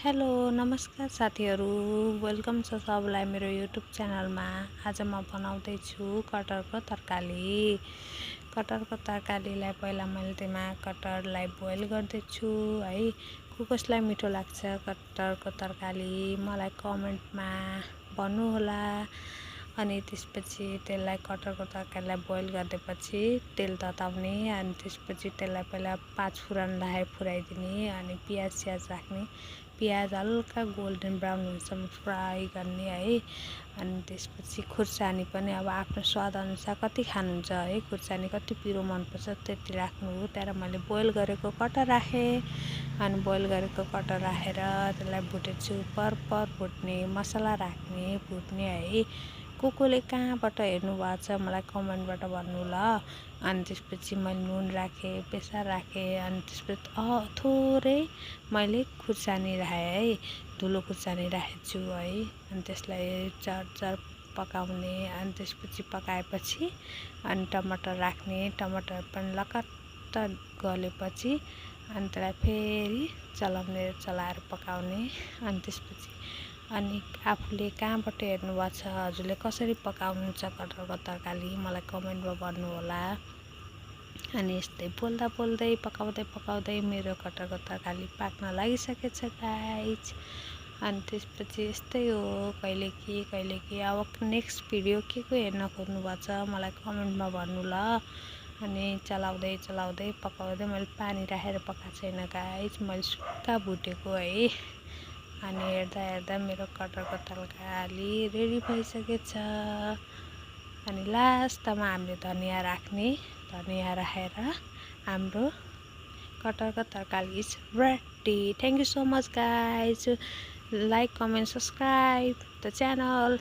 Hello नमस्कार साथीहरू, welcome छ सबलाई मेरो युट्युब च्यानलमा। आज म बनाउँदै छु कटहरको तरकारी। कटहरको तरकारीलाई पहिला मैले त्यसमा कटहरलाई बोइल गर्दैछु है। कसलाई मिठो लाग्छ कटहरको तरकारी मलाई कमेन्टमा भन्नुहोला। अनि त्यसपछि त्यसलाई कटहरको तरकारीलाई बोइल गरिदिएपछि तेल तताउने, अनि त्यसपछि त्यसलाई पहिला 5 फुरन राखेर फुराइदिने, अनि प्याज स्याज राख्ने, प्याज हल्का गोल्डन ब्राउन हुँदासम्म फ्राई गर्ने है। अनि त्यसपछि खुर्सानी पनि अब आफ्नो स्वाद अनुसार कति खानुहुन्छ है, खुर्सानी कति पिरो मनपर्छ त्यति राख्नु हो। त्यहाँबाट मैले बोइल गरेको कटहर राखेँ, अनि बोइल गरेको कटहर राखेर त्यसलाई भुटेछु। पर भुट्ने, मसला राख्ने, भुट्ने है। कोले कहाँबाट हेर्नु भएको छ मलाई कमेन्टबाट भन्नु ल। अनि त्यसपछि मैले नुन राखेँ, बेसार राखेँ, अनि त्यसपछि थोरै मैले खुर्सानी राखेँ है, धुलो खुर्सानी राखेको छु है। अनि त्यसलाई चरचर पकाउने, अनि त्यसपछि पकाएपछि अनि टमाटर राख्ने, टमाटर पनि लकत्त गलेपछि अनि त्यसलाई फेरि चलाएर पकाउने। अनि त्यसपछि अनि आफूले कहाँबाट हेर्नु भएको छ, हजुरले कसरी पकाउनुहुन्छ कटहरको तरकारी मलाई कमेन्टमा भन्नुहोला। अनि यस्तै बोल्दै पकाउँदै मेरो कटहरको तरकारी पाक्न लागिसकेछ गाइज। अनि त्यसपछि यस्तै हो, कहिले के अब नेक्स्ट भिडियो के हेर्न खोज्नु भएको छ मलाई कमेन्टमा भन्नु ल। अनि चलाउँदै पकाउँदै मैले पानी राखेर पकाएको छैन गाइज, मैले सुक्खा भुटेको है। अनि हेर्दा मेरो कटहरको तरकारी रेडी भइसकेछ। अनि लास्टमा हामीले धनिया राख्ने, धनिया राखेर हाम्रो कटहरको तरकारी is ready. Thank you so much guys, like comment subscribe the channel.